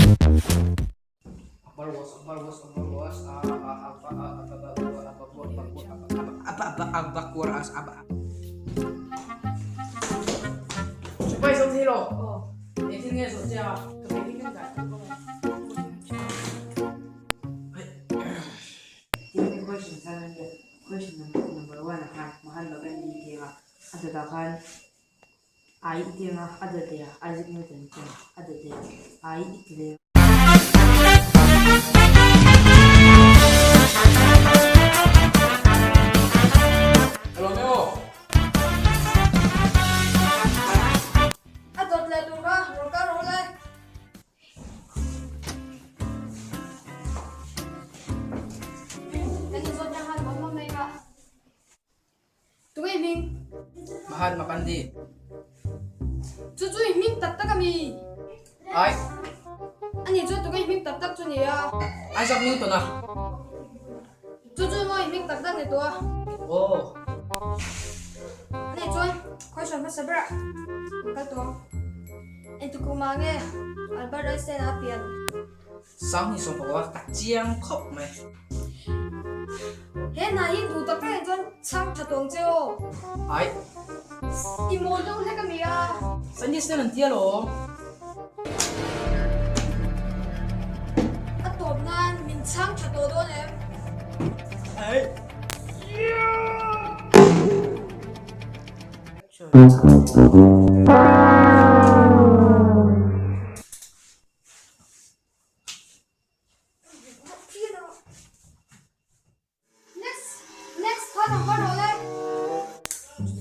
Tin, question chhan a nia. Question number one ah khan Mahatma Gandhi tianga a dawtah khan Ai i tianga a dawt leh a Isaac Newton tiang a dawt leh a Ai i ti leh a. A dawt leh tur kha rawn kal rawh le. Kan inzawt hian khan vawn mai ka. Tunge i hming? Mahatma Gandhi. Chu chu i hming tak tak a mi? Ai. Ani chu tunge i hming tak tak chu ni a? Isaac Newton a. Chu chu maw i hming tak tak ni tawh a? Aw. Ani chuan question hmasa berah kan kal tawh ang. Engtikuma nge Albert Einstein a pian? Sang hi sawm pawh a ka chiang khawp mai. He hna hi duh tak tak in chuan chhang tha tawng che aw. Ai. I mawl deuh hlek a mi a. Scientist ten an tia lo. A tawp nan min chhang tha tawh dawn em? Ai. Next, next khan ang var rawh le.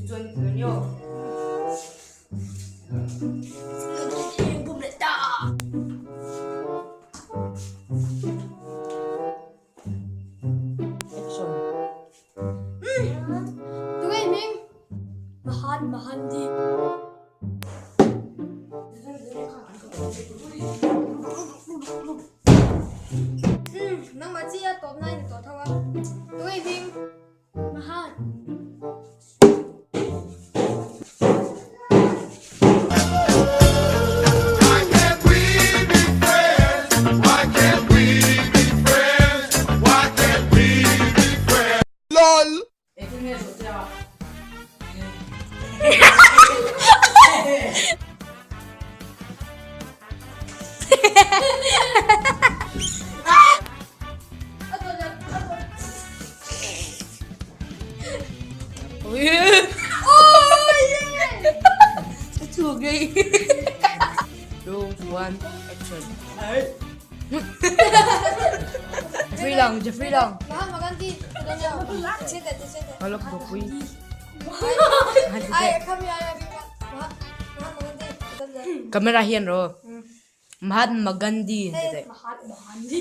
Chuan chuan yo. Action. Tunge i hming? Mahan Mahandi. Umm, nangmah chi a tawp na i ni tawh tho a. Tunge i hming? Mahan. Engtin nge zawh che a? Two, one, action. Jeffrey lang, Jeffrey lang. Alok Jeffrey. Camera hian ro. Mahatma Gandhi. Mahatma Gandhi.